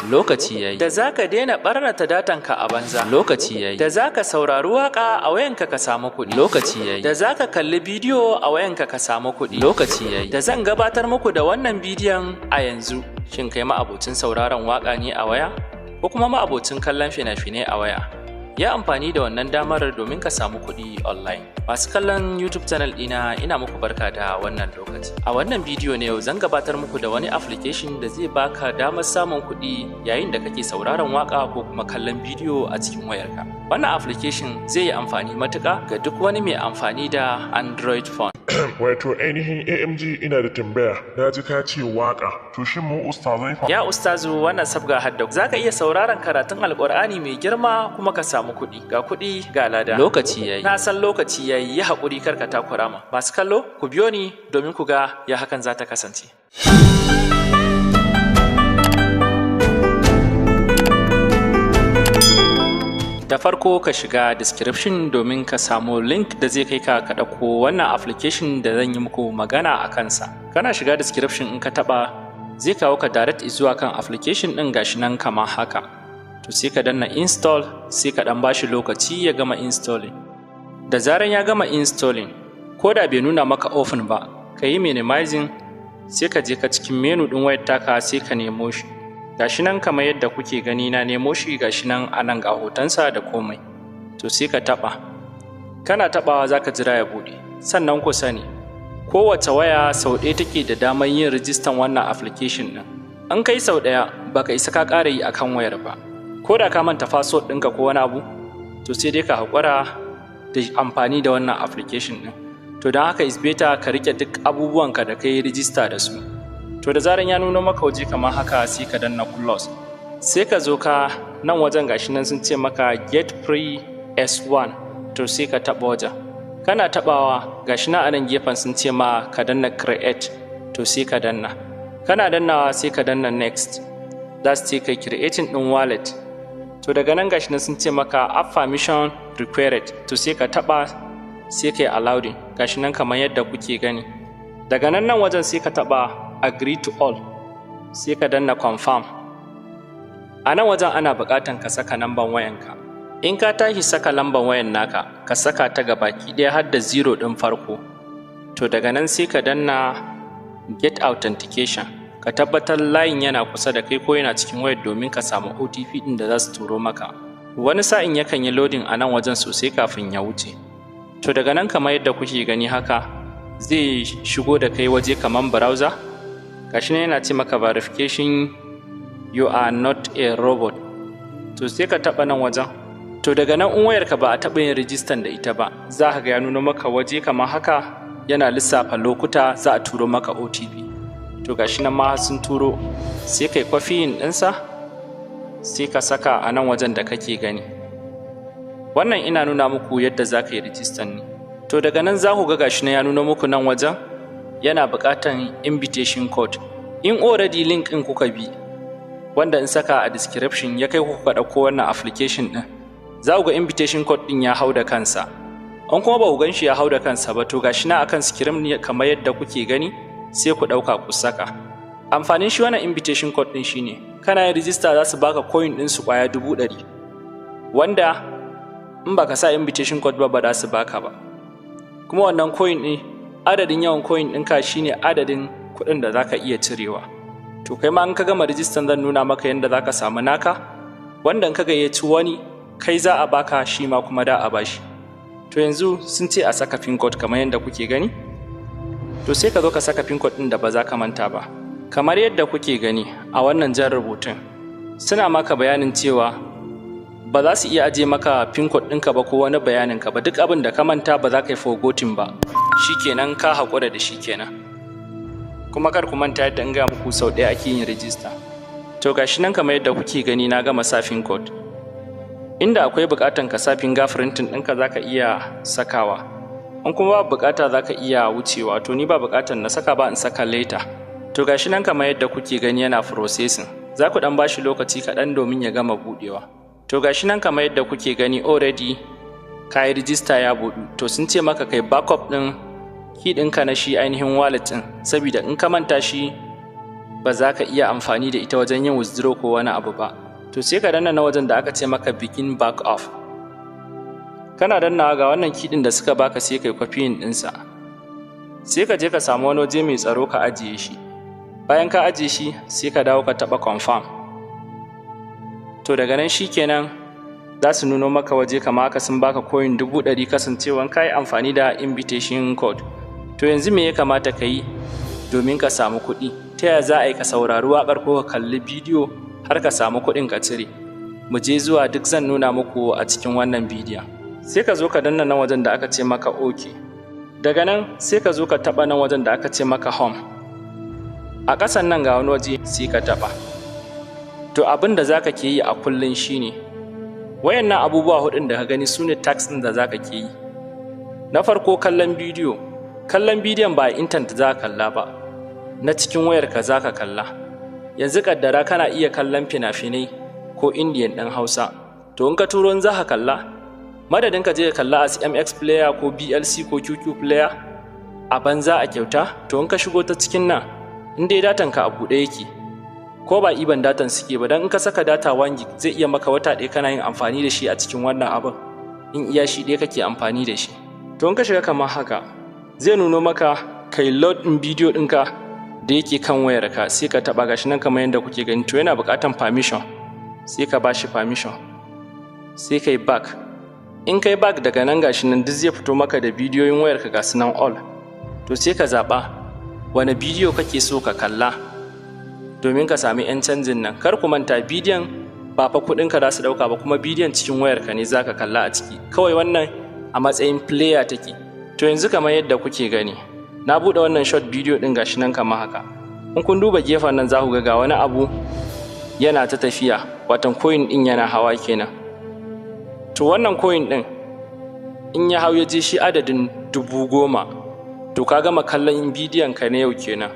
Lokaci yayi. Da za ka daina ɓarnata datanka a banza. Lokaci yayi. Da za ka saurari waƙa a wayanka ka samu kuɗi. Lokaci yayi. Da za ka kalli bidiyo a wayanka ka samu kuɗi. Lokaci yayi. Da zan gabatar muku da wannan bidiyon a yanzu. Shin kai ma'abocin sauraron waƙa ne a waya? Ko kuma ma'abocin kallon fina-finai a waya? Yi amfani da wannan damar domin ka samu kuɗi online. Masu kallon YouTube channel ɗina, ina muku barka da wannan lokaci. A wannan bidiyo ne yau zan gabatar muku da wani application da zai baka damar samun kuɗi yayin da kake sauraron waka ko kuma kallon bidiyo a cikin wayarka. Wannan application zai yi amfani matuƙa ga duk wani mai amfani da Android phone. Wato ainihin AMG, ina da tambaya. Na ji ka ce waka. To shin mu ustazai fa? Ya ustazu, wannan sabga hadda za ka iya sauraron karatun Alƙur'ani mai girma kuma ka samu kuɗi. Ga kuɗi ga lada. Lokaci yayi. Na san lokaci yayi, yi haƙuri, kar ka takura ma. Masu kallo, ku biyo ni domin ku ga ya hakan za ta kasance. Da farko ka shiga description domin ka samu link da zai kai ka ka ɗauko wannan application da zan yi muku magana a kansa. Kana shiga description, in ka taɓa zai kawo ka direct zuwa kan application ɗin, gashi nan kamar haka. To sai ka danna install, sai ka ɗan bashi lokaci ya gama installing. Da zaran ya gama installing, ko da bai nuna maka open ba, ka yi minimizing, sai ka je ka cikin menu ɗin wayar taka, sai ka nemo shi. Gashi nan kamar yadda kuke gani, na nemo shi, gashi nan a nan, ga hotonsa da komai. To sai ka taɓa. Kana taɓawa za ka jira ya buɗe. Sannan ku sani, kowace waya sau ɗaya take da damar yin rijistan wannan application ɗin. In kai sau ɗaya, baka isa ka ƙara yi akan wayar ba. Ko da ka manta password ɗinka ko wani abu, to sai dai ka haƙura da amfani da wannan application ɗin. To don haka is better ka riƙe duk abubuwanka da ka yi rijista da su. To da zaran ya nuno maka waje kamar haka, sai ka danna close. Sai ka zo ka nan wajen, gashi nan sun ce maka "Get free S1". To sai ka taɓa wajen. Kana taɓawa, gashi nan a nan gefen sun ce ma ka danna create. To sai ka danna. Kana dannawa, sai ka danna next. Za su ce kai creating ɗin wallet. To daga nan gashi nan sun ce maka "App permission required". To sai ka taɓa, sai kai allowing, gashi nan kamar yadda kuke gani. Daga nan, nan wajen sai ka taɓa agree to all, sai ka danna confirm. A nan wajen ana buƙatan ka saka namban wayanka. In ka tashi saka lamban wayan naka, ka saka ta ga baki ɗaya har da zero ɗin farko. To daga nan sai ka danna get authentication. Ka tabbatar layin yana kusa da kai ko yana cikin wayar domin ka samu OTP ɗin da za su turo maka. Wani sa'in yakan yi loading a nan wajen sosai kafin ya wuce. To daga nan kamar yadda kuke gani haka, zai shigo da kai waje kamar browser. Gashi nan yana ce maka "Verification, you are not a robot". To sai ka taɓa nan wajen. To daga nan, in wayarka ba a taɓa yin rijistan da ita ba, za ka ga ya nuna maka waje kamar haka, yana lissafa lokuta za a turo maka OTP. To gashi nan ma sun turo, sai kai copying ɗinsa, sai ka saka a nan wajen da kake gani. Wannan ina nuna muku yadda za ka yi rijistan ne. To daga nan za ku ga gashi nan ya nuna muku nan wajen yana buƙatan invitation code. In already link ɗin kuka bi, wanda in saka a description, ya kai ku kuka ɗauko wannan application ɗin, za ku ga invitation code ɗin ya hau da kansa. In kuma ba ku gan shi ya hau da kansa ba, to gashi nan akan screen ne kamar yadda kuke gani, sai ku ɗauka ku saka. Amfanin shi wannan invitation code ɗin shine kana yin rijista za su baka coin ɗin su ƙwaya 100,000, wanda in baka sa invitation code ba, ba za su baka ba. Kuma wannan coin ɗin, adadin yawan coin ɗinka shine adadin kuɗin da zaka iya cirewa. To kai ma in ka gama rijistan, zan nuna maka yadda zaka samu naka, wanda in ka gayyaci wani, kai za a baka, shi ma kuma da a bashi. To yanzu sun ce a saka pin code kamar yadda kuke gani. To sai ka zo ka saka pin code ɗin da ba za ka manta ba. Kamar yadda kuke gani a wannan jan rubutun, suna maka bayanin cewa ba za su iya ajiye maka pin code ɗinka ba ko wani bayanin ka ba. Duk abin da ka manta, ba za ka yi forgetting ba, shikenan, ka haƙura da shi kenan. Kuma kar ku manta yadda in ga muku, sau ɗaya ake yin rijista. To gashi nan kamar yadda kuke gani, na gama sa pin code. Inda akwai buƙatan ka sa fingerprinting ɗinka, za ka iya sakawa. In kuma ba buƙata, za ka iya wucewa. To ni ba buƙatan na saka ba, in saka later. To gashi nan kamar yadda kuke gani, yana processing. Za ku ɗan bashi lokaci kaɗan domin ya gama buɗewa. To gashi nan kamar yadda kuke gani, already ka yi rijista, ya buɗu. To sun ce maka kai backup ɗin key ɗinka na shi ainihin wallet ɗin, saboda in ka manta shi ba za ka iya amfani da ita wajen yin withdraw ko wani abu ba. To sai ka danna na wajen da aka ce maka begin back off. Kana dannawa ga wannan key ɗin da suka baka, sai kai copying ɗinsa. Sai ka je ka samu wani waje mai tsaro ka ajiye shi. Bayan ka ajiye shi, sai ka dawo ka taɓa confirm. To daga nan shikenan, za su nuno maka waje kama haka, sun baka coin 100,000 kasancewan ka yi amfani da invitation code. To yanzu me ya kamata ka yi domin ka samu kuɗi? Ta yaya za a yi ka saurari waƙar ko ka kalli bidiyo har ka samu kuɗin ka cire? Mu je zuwa, duk zan nuna muku a cikin wannan bidiyon. Sai ka zo ka danna nan wajen da aka ce maka OK. Daga nan sai ka zo ka taɓa nan wajen da aka ce maka home. A ƙasan nan ga wani waje, sai ka taɓa. To abin da zaka ke yi a kullum shine wayannan abubuwa hudun da ka gani, su ne task ɗin da zaka ke yi. Na farko, kallon bidiyo. Kallon bidiyon ba a intanet za ka kalla ba, na cikin wayarka za ka kalla. Yanzu kaddara kana iya kallon fina-finai ko Indian ɗin Hausa. To in ka turo in za ka kalla, madadin ka je ka kalla a MX Player ko VLC ko QQ Player a banza a kyauta, to in ka shigo ta cikin nan, in dai datan ka a buɗe yake, ko ba iban datan suke ba, dan in ka saka data 1 gig zai iya maka wata ɗaya kana yin amfani da shi a cikin wannan abin, in iya shi ɗaya kake amfani da shi. To in ka shiga kamar haka, zai nuno maka kai load ɗin bidiyo ɗinka da yake kan wayarka, sai ka taɓa. Gashi nan kamar yadda kuke gani. To yana buƙatan permission, sai ka bashi permission, sai kai back. In kai back, daga nan gashi nan duk zai fito maka da bidiyoyin wayarka, ga su nan all. To sai ka zaɓa wani bidiyo kake so ka kalla domin ka sami 'yan canjin nan. Kar ku manta, bidiyon ba fa kuɗinka za su ɗauka ba, kuma bidiyon cikin wayarka ne za ka kalla a ciki. Kawai wannan a matsayin player take. To yanzu kamar yadda kuke gani, na buɗe wannan short bidiyo ɗin, gashi nan kamar haka. In kun duba gefen nan, za ku ga wani abu yana ta tafiya, watan coin ɗin yana hawa kenan. To wannan coin ɗin in ya hau ya je shi adadin 10,000, to ka gama kallon bidiyon ka na yau kenan.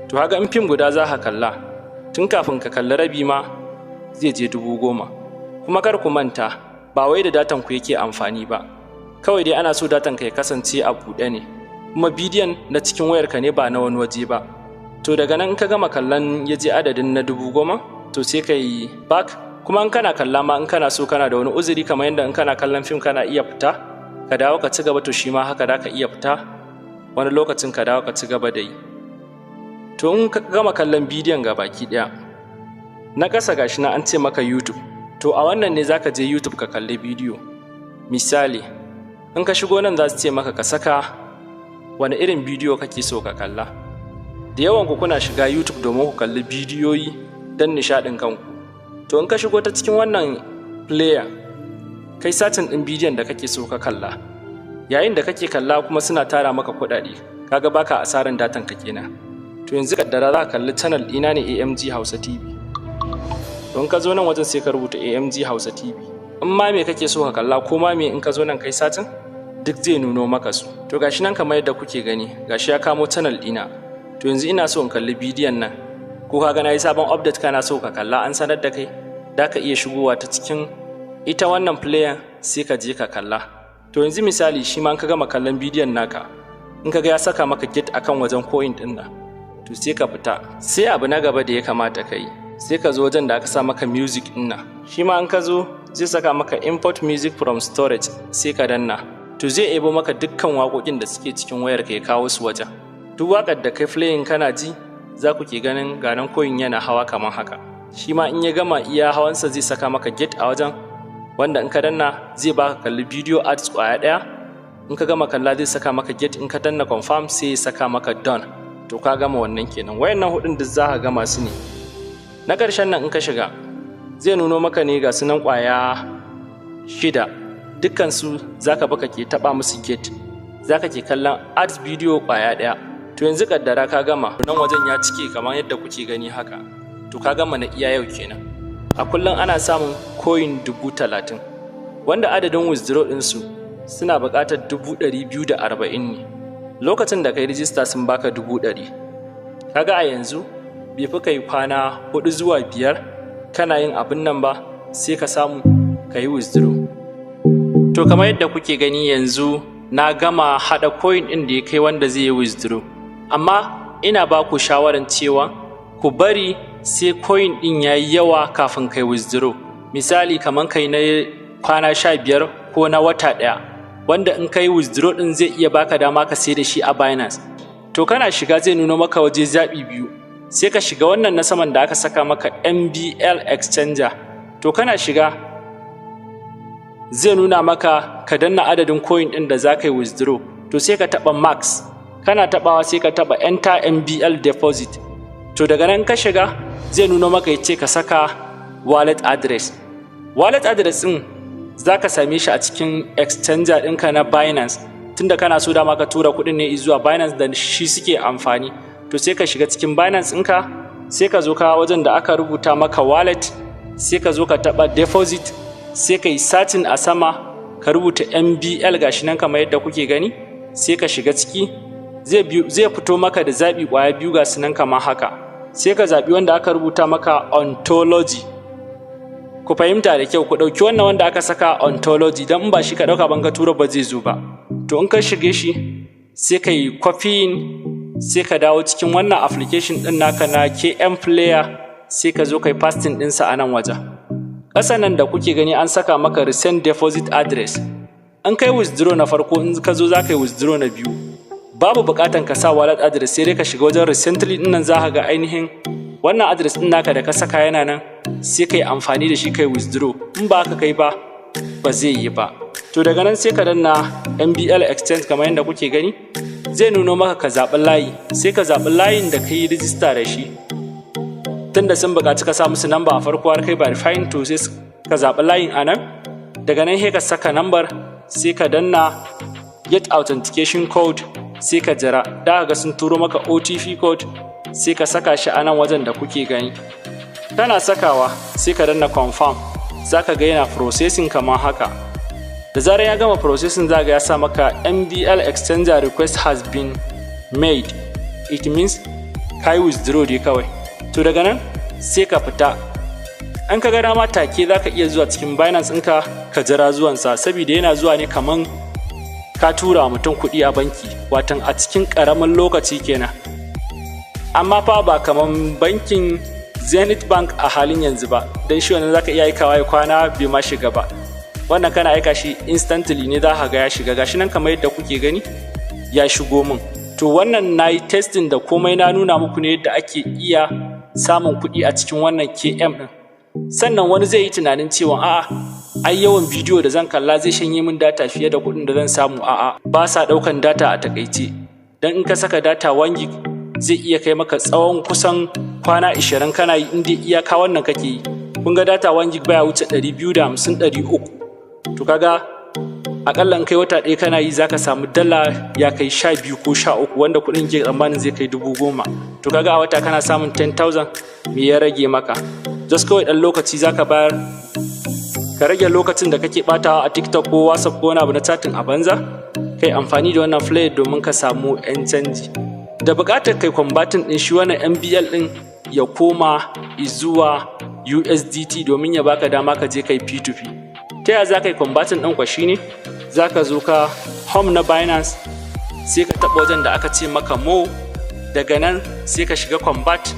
To kaga in fim guda za ka kalla, tun kafin ka kalli rabi ma zai je 10,000. Kuma kar ku manta, ba wai da datan ku yake amfani ba, kawai dai ana so datan ka ya kasance a buɗe ne, kuma bidiyon na cikin wayarka ne, ba na wani waje ba. To daga nan in ka gama kallon ya je adadin na 10,000, to sai ka yi back. Kuma in kana kalla ma, in kana so, kana da wani uzuri, kamar yadda in kana kallon fim kana iya fita ka dawo ka ci gaba, to shi ma haka da ka iya fita wani lokacin ka dawo ka ci gaba da yi. To in ka gama kallon bidiyon ga baki ɗaya, na ƙasa gashi na an ce maka YouTube. To a wannan ne zaka je YouTube ka kalli bidiyo. Misali, in ka shigo nan, za su ce maka ka saka wani irin bidiyo kake so ka kalla. Da yawan ku kuna shiga YouTube domin ku kalli bidiyoyi don nishaɗin kanku. To in ka shigo ta cikin wannan player, kai searching ɗin bidiyon da kake so ka kalla, yayin da kake kalla kuma suna tara maka kuɗaɗe. Kaga baka asaran datan ka kenan. To yanzu kaddara za ka kalli channel ɗina ne, AMG Hausa TV. Don ka zo nan wajen, sai ka rubuta AMG Hausa TV. In ma me kake so ka kalla, ko ma me, in ka zo nan kai searching, duk zai nuno maka su. To gashi nan kamar yadda kuke gani, gashi ya kamo channel ɗina. To yanzu ina so in kalli bidiyon nan, ko ka ga na yi sabon update kana so ka kalla, an sanar da kai, da ka iya shigowa ta cikin ita wannan player, sai ka je ka kalla. To yanzu misali, shi ma in ka gama kallon bidiyon naka, in ka ga ya saka maka get akan wajen coin ɗin nan, to sai ka fita. Sai abu na gaba da ya kamata ka yi, sai ka zo wajen da aka sa maka music ɗin nan. Shi ma in ka zo, zai saka maka import music from storage, sai ka danna. To zai ebo maka dukkan waƙoƙin da suke cikin wayar ka, ya kawo su wajen. Duk waƙar da kai playing kana ji, za ku ke ganin ganan coin yana hawa kamar haka. Shi ma in ya gama iya hawansa, zai saka maka get a wajen, wanda in ka danna zai baka kalli video ads kwaya ɗaya. In ka gama kalla, zai saka maka get. In ka danna confirm, sai ya saka maka done. To ka gama wannan kenan. Wayannan hudun duk za ka gama su ne. Na ƙarshen nan, in ka shiga, zai nuno maka ne ga sunan ƙwaya shida, dukkansu za ka baka ke taɓa musu get, za ka ke kallon ads video ƙwaya ɗaya. To yanzu kaddara ka gama, nan wajen ya cike kamar yadda kuke gani haka. To ka gama na iya yau kenan. A kullum ana samun coin 30,000, wanda adadin withdraw ɗinsu suna buƙatar 240,000 ne. Lokacin da kai rijista sun baka 100,000. Kaga a yanzu bai fi kai kwana 4 zuwa 5 kana yin abin nan ba, sai ka samu ka yi withdraw. To kamar yadda kuke gani, yanzu na gama haɗa coin ɗin da ya kai wanda zai yi withdraw. Amma ina ba ku shawarar cewa Ku bari sai coin ɗin ya yi yawa kafin kai withdraw. Misali, kamar kai na kwana 15 ko na wata 1, wanda in kai withdraw ɗin zai iya baka dama ka sai da shi a Binance. To, kana shiga zai nuna maka waje zaɓi biyu. Sai ka shiga wannan na saman da aka saka maka MBL Exchanger. To, kana shiga zai nuna maka ka danna adadin coin ɗin da za ka yi withdraw. To, sai ka taɓa max. Kana taɓawa sai ka taɓa enter MBL deposit. To, daga nan ka shiga zai nuna maka ya ce ka saka wallet address. Wallet address ɗin za ka same shi a cikin exchanger ɗinka na Binance. Tunda kana so dama ka tura kuɗin ne zuwa Binance da shi suke amfani. To, sai ka shiga cikin Binance ɗinka, sai ka zo ka wajen da aka rubuta maka wallet, sai ka zo ka taɓa deposit, sai ka yi searching a sama ka rubuta MBL. Gashi nan kamar yadda kuke gani, sai ka shiga ciki. Zai fito maka da zaɓi ƙwaya biyu, ga su nan kamar haka. Sai ka zaɓi wanda aka rubuta maka ontology. Ku fahimta da kyau, ku ɗauki wannan wanda aka saka ontology, don in ba shi ka ɗauka ban ka tura ba zai zo ba. To, in ka shige shi sai ka yi copying, sai ka dawo cikin wannan application ɗin naka na KM Player, sai ka zo ka yi pasting ɗinsa a nan wajen. Ƙasa nan da kuke gani an saka maka recent deposit address. In kai withdraw na farko, in ka zo za ka yi withdraw na biyu, babu buƙatan ka sa wallet address, sai dai ka shiga wajen recently ɗin nan, za ka ga ainihin wannan address ɗin naka da ka saka yana nan, sai ka yi amfani da shi kai withdraw. In ba ka kai ba, ba zai yi ba. To, daga nan sai ka danna MBL exchange. Kamar yadda kuke gani, zai nuno maka ka zaɓi layi, sai ka zaɓi layin da ka yi rijista da shi. Tunda sun buƙaci ka sa musu namba a farko har kai verifying, to sai ka zaɓi layin a nan. Daga nan sai ka saka nambar, sai ka danna get authentication code, sai ka jira da ga sun turo maka OTP code, sai ka saka shi a nan wajen da kuke gani. Kana sakawa sai ka danna confirm. Za ka ga yana processing kamar haka. Da zarar ya gama processing, za ga ya sa maka "MBL exchanger request has been made". It means ka yi withdraw dai kawai. To, daga nan sai ka fita. An ka ga dama, take za ka iya zuwa cikin Binance ɗinka ka jira zuwansa, saboda yana zuwa ne kaman ka tura wa mutum kuɗi a banki, watan a cikin ƙaramin lokaci kenan. Amma fa ba kaman bankin Zenith Bank a halin yanzu ba, don shi wannan zaka iya aikawa ya kwana bai ma shiga ba. Wannan kana aika shi instantly ne za ka ga ya shiga. Gashi nan kamar yadda kuke gani, ya shigo min. To, wannan na yi testing da komai, na nuna muku ne yadda ake iya samun kuɗi a cikin wannan KM ɗin. Sannan wani zai yi tunanin cewa a'a, ai yawan bidiyo da zan kalla zai shanye min data fiye da kuɗin da zan samu. A'a, ba sa ɗaukan data a takaice, don in ka saka data 1 gig zai iya kai maka tsawon kusan kwana 20 kana yi, inda iyaka wannan kake yi. Kun ga data 1 gig baya wuce 250, 300. To, kaga akalla in kai wata 1 kana yi, zaka samu dala ya kai 12 ko 13, wanda kuɗin ke tsammanin zai kai 10,000. To, kaga a wata kana samun 10,000. Me ya rage maka? Just kawai ɗan lokaci zaka bayar, ka rage lokacin da kake batawa a TikTok ko WhatsApp ko wani abu na chatting a banza, kai amfani da wannan player domin ka samu 'yan canji. Da buƙatar kai converting ɗin shi wannan MBL ɗin ya koma zuwa USDT domin ya baka dama ka je kai P2P. Ta yaya za ka yi converting ɗin kwa? Shine za ka zo ka home na Binance, sai ka taɓa wajen da aka ce maka more. Daga nan sai ka shiga convert.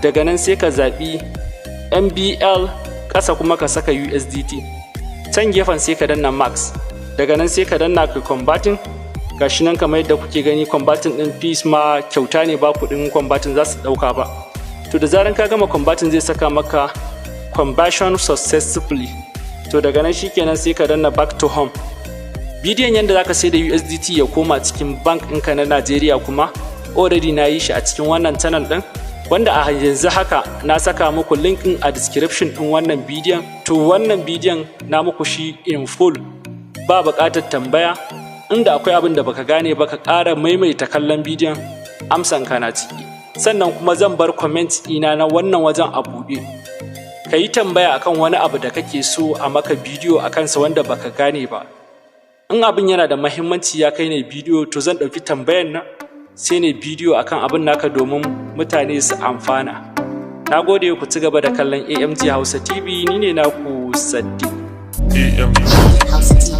Daga nan sai ka zaɓi MBL, ƙasa kuma ka saka USDT. Can gefen sai ka danna max. Daga nan sai ka danna ka converting. Gashi nan kamar yadda kuke gani, converting din fees ma kyauta ne, ba kuɗin converting za su ɗauka ba. To, da zaran ka gama converting, zai saka maka "conversion successfully". To, daga nan shikenan, sai ka danna back to home. Bidiyon yadda zaka sai da USDT ya koma cikin bank ɗinka na Najeriya kuma already na yi shi a cikin wannan channel ɗin, wanda a yanzu haka na saka muku link ɗin a description ɗin wannan bidiyon. To, wannan bidiyon na muku shi in full, ba buƙatar tambaya. Inda akwai abin da baka gane ba, ka ƙara maimaita kallon bidiyon, amsan ka na ciki. Sannan kuma zan bar comment ɗina na wannan wajen a buɗe, ka yi tambaya akan wani abu da kake so a maka bidiyo a kansa wanda baka gane ba. In abin yana da mahimmanci ya kai ne bidiyo, to zan ɗauki tambayan nan sai ne bidiyo akan abin naka domin mutane su amfana. Na gode, ku ci gaba da kallon AMG Hausa TV. Ni ne naku Saddi. AMG. Hausa TV.